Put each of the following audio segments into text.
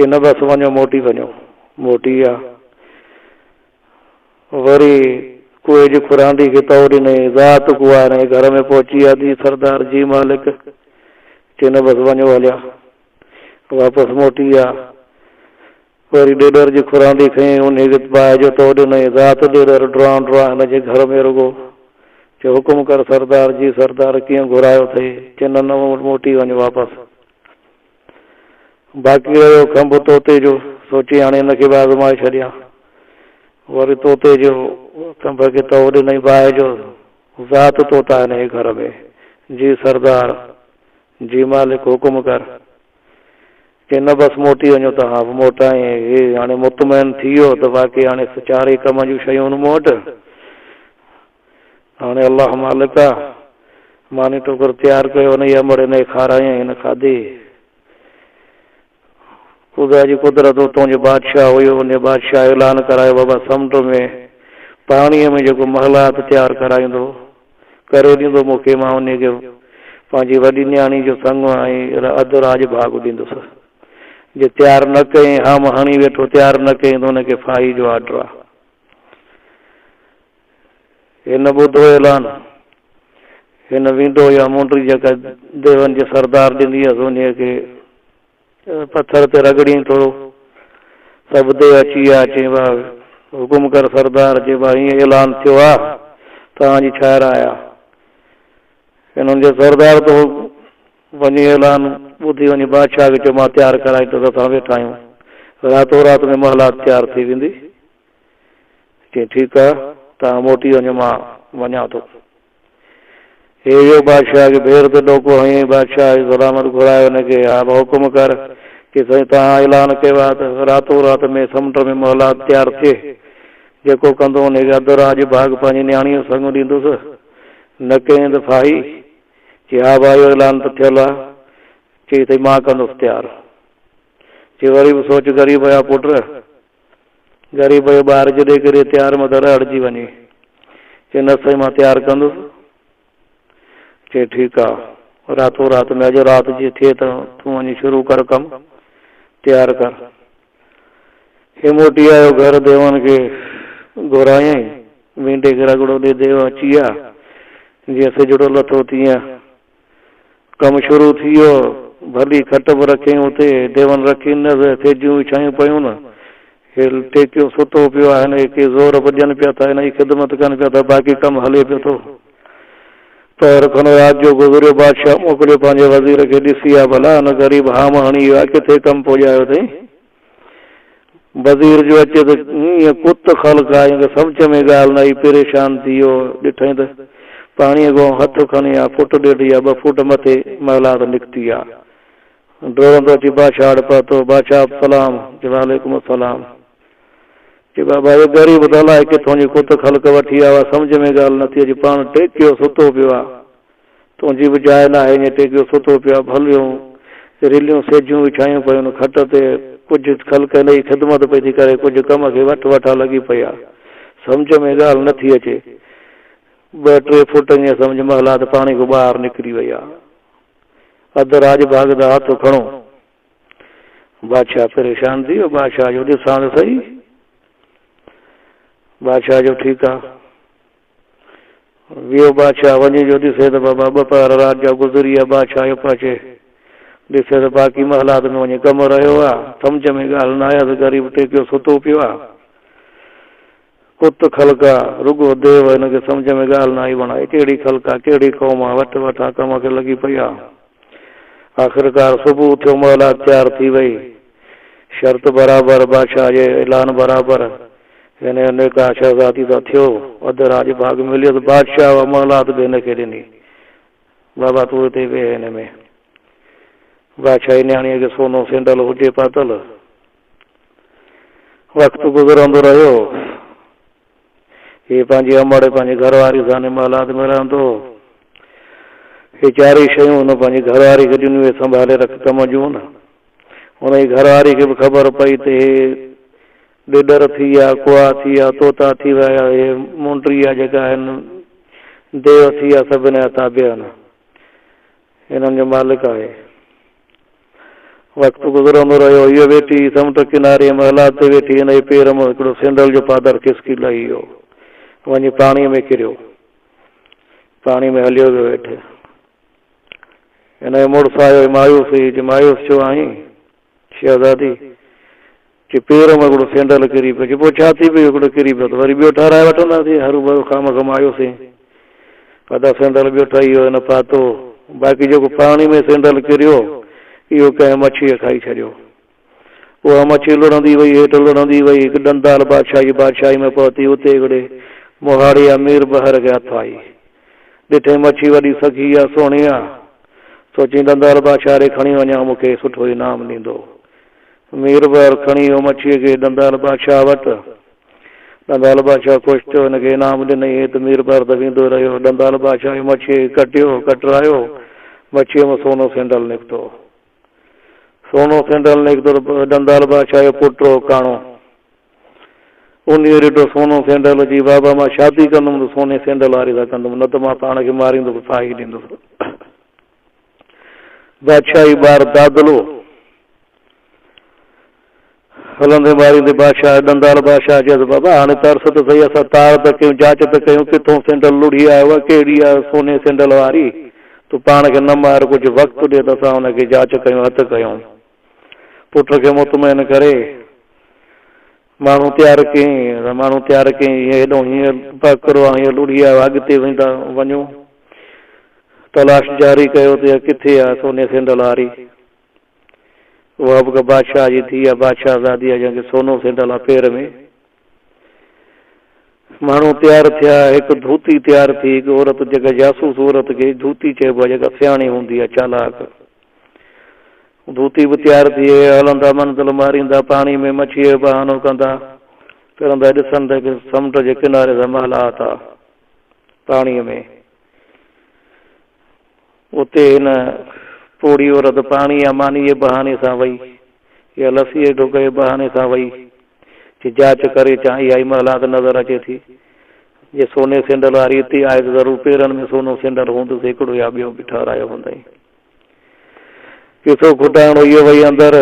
چي نه بس وڃو موٽي وڃو. موٽي ويا. وري ڪوئي جي کراندي کي تئو ڏنائين. ذات ڪوئا هن جي گهر ۾ پهچي ويا. جي سردار جي مالڪ. چي نه بس وڃو هليا. واپس موٽي ويا. وري ڏيڏر جي کراندي کنيائين. انهيء کي باهه جو تئو ڏنائين. ذات ڏيڏر ڊوڙان ڊوڙان هن جي گهر ۾ رڳو. چي حڪم ڪر سردار جي سردار ڪيئن گهرايو اٿئي؟ چي نه نه موٽي وڃ واپس. باقي رهيو کنڀ طوطي جو، سوچي هاڻي هن کي به آزمائي ڇڏيان. وري طوطي جو کنڀ کي تئو ڏنائين باهه جو، ذات طوطا هن جي گهر ۾. جي سردار، جي مالڪ حڪم ڪر. چي نه بس موٽي وڃو توهان به موٽائين. هي هاڻي مطمئن ٿي ويو ته واقعي هاڻي چارئي ڪم جون شيون مون وٽ. هاڻي الله مالڪ آ. ماني ٽوڪر تيار ڪيو، انهيء امڙ انهيء کارايائين، هن کاڌي. خدا جي قدرت اتون جو بادشاهه هيو، انهيء بادشاهه اعلان ڪرايو، بابا سمنڊ ۾ پاڻيء ۾ جيڪو محلات تيار ڪرائيندو، ڪري ڏيندو مون کي، مان انهيء کي پنهنجي وڏي نياڻي جو سڱ ۽ اڌ راڄ ڀاڳ ڏيندس. جي تيار نه ڪيائين، هام هڻي ويٺو، تيار نه ڪيائين ته ان کي ڦاهي جو آرڊر آ. هن ٻڌو اعلان. هن ويندو يا مونڊري جيڪا ديون جي سردار ڏني هيس انهيء کي پٿر تي رڳڙيائين ٿورو. سڀ ديو اچي ويا. چيائين ڀاء حڪم ڪر سردار. چيائين ڀاء هيئن اعلان ٿيو آ، توهان جي ڇا راء آ؟ هنن چيو سردار تو وڃي اعلان ٻڌي وڃي بادشاهه کي چئو مان تيار ڪرائيندس اسان ويٺا آهيون. راتو رات ۾ محلات تيار ٿي ويندي. چيائين، ٺيڪ آ، توهان موٽي وڃو، مان وڃان ٿو. هي ويو بادشاهه کي ڀير تي ڏوڪو هنيائين. بادشاهه جي سلامت گهرايو هن کي، ها به حڪم ڪر. چي سائين توهان اعلان ڪيو آ ته راتو رات ۾ سمنڊ ۾ محلات تيار ٿئي. جيڪو ڪندو ان کي اڌ راڄ ڀاڳ پنهنجي نياڻيء جو سڱ ڏيندس. نه ڪيائين ته ڦاهي. چي ها ڀاء اهو اعلان ته ٿيل آ. چي سائين مان ڪندس تيار. چي وري به سوچ غريب جا پٽ. غريب جو ٻار جڏي ڪڏي تيار مٿان رهڙجي وڃي. چي نه سائين مان تيار ڪندس. چي ٺيڪ آ. راتو رات ۾ اڄ رات جي ٿئي ته تون وڃي شروع ڪر ڪم. تيار ڪر. هي موٽي آيو گهر ديون کي گهرايائين. وينڊي کي رڳڙو ڏي ديو اچي ويا. جيئن سجڙو لٿو تيئن ڪم شروع ٿي ويو. ڀلي کٽ به رکيائين اتي، ديون رکينس، سيجون وڇايون پيون. هي ٽيڪيو ستو پيو آهي، هن کي ڪي زور به ڏين پيا ٿا، هن جي خدمت ڪن پيا ٿا، باقي ڪم هلي پيو ٿو. پهر کن رات جو گذريو، بادشاهه موڪليو پنهنجي وزير کي، ڏسي آ ڀلا، هن غريب هام هڻي ويو آهي، ڪٿي ڪم پڄايو اٿئي؟ وزير جو اچي ته ائين ڪت خلق آ، ائين ته سمجهه ۾ ڳالهه نه آئي، پريشان ٿي ويو. ڏٺائين ته پاڻيء کان هٿ کڻي آ، فوٽ ڏيڍ يا ٻه فوٽ مٿي محلات نڪتي آ. ڊوڙندو اچي بادشاهه وٽ پهتو. بادشاهه سلام! چي وعليڪم السلام. چي بابا هي غريب ته الائي ڪٿون جي ڪت خلق وٺي آيو آ، سمجهه ۾ ڳالهه نٿي اچي، پاڻ ٽيڪيو ستو پيو آ. تنهنجي به جاء ناهي، ائين ٽيڪيو ستو پيو آ، ڀليون رليون سيجون وڇايون پيون آهن کٽ تي، ڪجهه خلق هن جي خدمت پئي ٿي ڪري، ڪجهه ڪم کي وٺ وٺان لڳي پئي آ، سمجهه ۾ ڳالهه نه ٿي اچي، ٻه ٽي فوٽ ائين سمجهه محلات پاڻي کان ٻاهر نڪري وئي آ، اڌ راڄ ڀاڳ دا هٿ کڻو. بادشاهه پريشان ٿي ويو، بادشاهه جو ڏسان ته سهي، بادشاهه جو ٺيڪ آ. ويو بادشاهه وڃي جو ڏسي ته بابا ٻه پهر رات جا گذري ويا بادشاهه جو پهچي ڏسي ته باقي محلات ۾ وڃي ڪم رهيو آ سمجهه ۾ ڳالهه نه آيس غريب ٽيڪيو ستو پيو آ ڪت خلق آ رڳو ديو هن کي سمجهه ۾ ڳالهه نه آئي بڻائي ڪهڙي خلق آ ڪهڙي قوم آ وٺ وٺان ڪم کي لڳي پئي آ آخرڪار صبح ٿيو محلات تيار ٿي وئي شرط برابر بادشاهه جي اعلان برابر هن جو نڪاح شهزادي سان ٿيو. اڌ راڄ ڀاڳ مليس. بادشاهه اها محلات به هن کي ڏني. بابا تون هتي ويهه هن ۾. بادشاهي نياڻيء کي سونو سينڊل هجي پاتل. وقت گذرندو رهيو. هي پنهنجي امڙ ۽ پنهنجي گهر واري سان هن محلات ۾ رهندو هو. هي چارئي شيون هن پنهنجي گهر واري کي ڏنيون، اهي سنڀالي رک ڪم جون. هن جي گهر واري کي به خبر پئي ته هي ڏيڏر ٿي ويا، ڪوئا ٿي ويا، طوطا ٿي ويا، هي مونڊري جا جيڪا آهن ديو ٿي ويا، سڀ هن جا تابع آهن. هنن جو مالڪ آهي. وقت گذرندو رهيو. هيء ويٺي سمنڊ ڪناري محلات تي ويٺي هن جي پير مان هڪڙو سينڊل جو پادر کسڪي لهي ويو. وڃي پاڻيء ۾ ڪريو. پاڻيء ۾ هليو ويو هيٺ. هن جو مڙس آيو، مايوس هئي. چي، مايوس ڇو آهين شهزادي؟ چي، پير مان هڪڙو سينڊل ڪري پيو. چي، پوء ڇا ٿي پيو هڪڙو ڪري پيو ته وري ٻيو ٺهرائي وٺنداسين. هروڀرو خامخواه مايوس هئين. ادا سينڊل ٻيو ٺهي ويو، هن پاتو. باقي جيڪو پاڻي ۾ سينڊل ڪريو، اهو ڪنهن مڇيء کائي ڇڏيو. اها مڇي لڙهندي وئي، هيٺ لڙهندي وئي، هڪ ڏندال بادشاهه جي بادشاهي ۾ پهتي. اتي هڪڙي مهاڙي امير بحر کي هٿ آئي. ڏٺئين مڇي وڏي سگهي آ، سهڻي آ. سوچيائين ڏندال بادشاهه ڏي کڻي وڃان، مون کي سٺو انعام ڏيندو. مير بحر کڻي ويو مڇيء کي ڏندال بادشاهه وٽ. ڏندال بادشاهه خوش ٿيو، هن کي انعام ڏنائين ته مير بحر ته ويندو رهيو. ڏندال بادشاهه مڇيء کي ڪٽيو، ڪٽرايو، مڇيء مان سونو سينڊل نڪتو. سونو سينڊل نڪتو ته ڏندال بادشاهه جو پٽ هو ڪاڻو. انهيء ڏٺو سونو سينڊل، چي بابا مان شادي ڪندم ته سوني سينڊل واري سان ڪندم، نه ته مان پاڻ کي ماريندس، ڦاهي ڏيندس. بادشاهي ٻار دادلو هلندي ماريندي بادشاهه ڏندال بادشاهه چيس، بابا هاڻي ترس ته سهي، اسان تار ته ڪيون، جاچ ته ڪيون، ڪٿون سينڊل لڙهي آيو آهي، ڪهڙي آهي سوني سينڊل واري، تون پاڻ کي نه مار، ڪجهه وقت ڏي ته اسان ان کي جاچ ڪيون، هٿ ڪيون. پٽ کي مطمئن ڪري ماڻهو تيار ڪيائين، ماڻهو تيار ڪيائين، هيئن هيڏانهن هيئن پڪڙو آهي، هيئن لڙهي آيو آهي، اڳتي ويندا وڃو. تلاش جاري ڪيو ته اها ڪٿي آهي سوني سينڊل واري. اها به ڪا بادشاهه جي ڌيء آهي، بادشاهه زادي آهي، جنهن کي سونو سينڊل آهي پير ۾. ماڻهو تيار ٿيا، هڪ ڌوتي تيار ٿي، هڪ عورت جيڪا جاسوس عورت کي ڌوتي چئبو آهي، جيڪا سياڻي هوندي آهي، چالاڪ. ڌوتي به تيار ٿي، هلندا منزل ماريندا، پاڻي ۾ مڇيء جو بهانو ڪندا ڦرندا، ڏسن ته هڪ سمنڊ جي ڪناري سان محلات آ، پاڻيء ۾. اتي هن پوڙهي عورت پاڻي يا ماني جي بهاني سان وئي يا لسيء جي ڍڪ جي بهاني سان وئي چي جاچ ڪري اچان اها ئي محلات نظر اچي ٿي. جي سوني سينڊل واري اتي آهي ته ضرور پيرن ۾ سونو سينڊل هوندس هڪڙو يا ٻيو به ٺهرايو هوندائين. قصو کٽائڻو اهو وئي اندر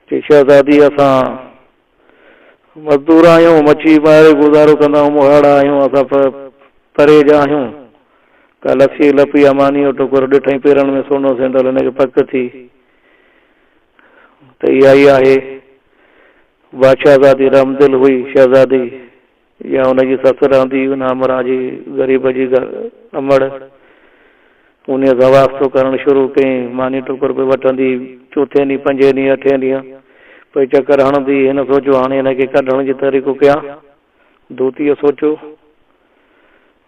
چي شهزادي اسان مزدور آهيون، مڇي ماري گذارو ڪندا آهيون، مهاڙا آهيون، اسان پري جا آهيون. ڪا لسيء لپ يا مانيء جو ٽڪر ڏٺائين پيرن ۾ سونو سينڊل، هن کي پڪ ٿي ته اها ئي آهي. بادشاهزادي رحمدل هئي، شهزادي يا هن جي سس رهندي هئي، ان همراهه جي غريب جي امڙ. انهيء سان واسطو ڪرڻ شروع ڪيائين. ماني ٽڪر به وٺندي. چوٿين ڏينهن، پنجين ڏينهن، اٺين ڏينهن پئي چڪر هڻندي. هن سوچيو، هاڻي هن کي ڪڍڻ جي طريقو ڪيان. ڌوتيء سوچيو.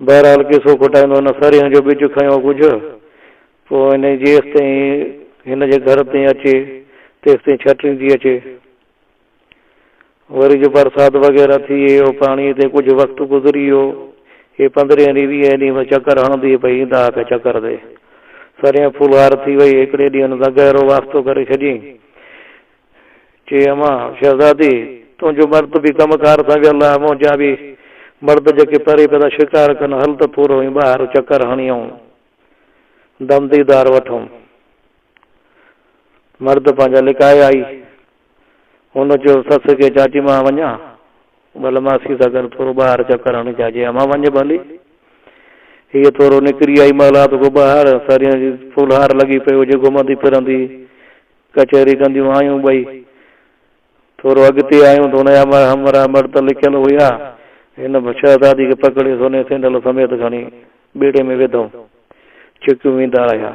بهرحال قصو کٽائيندو هن سرينهن جو ٻج کنيو ڪجهه. پوء هن جيستائين هن جي گهر تائين اچي، تيستائين ڇٽيندي اچي. وري جو برسات وغيره ٿي اهو پاڻيء تي ڪجهه وقت گذري ويو. هي پندرهين ڏينهن ويهين ڏينهن به چڪر هڻندي پئي ايندا ها پيا چڪر تي. سرينهن ڦولهار ٿي وئي. هڪڙي ڏينهن هن سان گهرو واسطو ڪري ڇڏيائين. چي امان شهزادي! تنهنجو مرد به ڪم ڪار سان ويل آهي، منهنجا به مرد جيڪي پري پيا ٿا شڪار ڪن، هل ته ٿورو ائين ٻاهر چڪر هڻي آئون، دم ديدار وٺون. مرد پنهنجا لڪائي آئي. هن چيو، سس کي چاچي مان وڃان؟ ڀل ماسي سان گڏ ٿورو ٻاهر چڪر هڻي اچان. چي، امان وڃ ڀلي. هيء ٿورو نڪري آئي محلات کان ٻاهر. سرينهن جي ڦولهار لڳي پئي هجي، گهمندي ڦرندي ڪچهري ڪنديون آيون ٻئي. ٿورو اڳتي آيون ته هن جا همراهه مرد لڪيل هيا. هن شهزادي کي پڪڙي سوني سينڊل سميت کڻي ٻيڙي ۾ وڌو. ڇڪيون ويندا رهيا.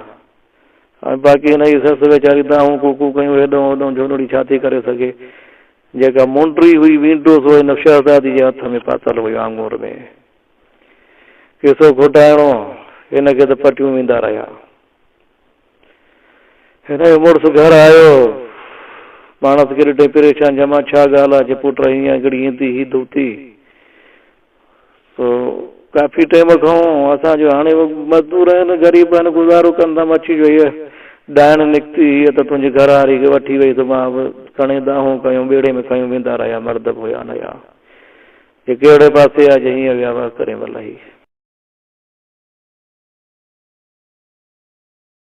۽ باقي هن جي سس ويچاري دانهون ڪوڪون ڪيون هيڏانهن هوڏانهن جهولڙي ڇا ٿي ڪري سگهي. جيڪا منڊري هئي وينڊو سو هن شهزادي جي هٿ ۾ پاتل هيو آڱر ۾. قصو کوٽائڻو هن کي ته پٽيون ويندا رهيا. هن جو مڙس گهر آيو. پاڻس کي ڏٺائين پريشان جمع ڇا ڳالهه آهي چي پٽ هيئن هڪڙي ايندي هي ڌوتي. سو ڪافي ٽيم کان اسان جو هاڻي مزدور آهن غريب آهن گذارو ڪن ٿا مڇي جو هيء ڏائڻ نڪتي هيء ته تنهنجي گهر واري کي وٺي وئي ته مان به کڻي دانهون ڪيون ٻيڙي ۾ کنيون ويندا رهيا مرد به هيا نه هيا جي ڪهڙي پاسي آ جي هيئن ويا واه ڪرين ولهي.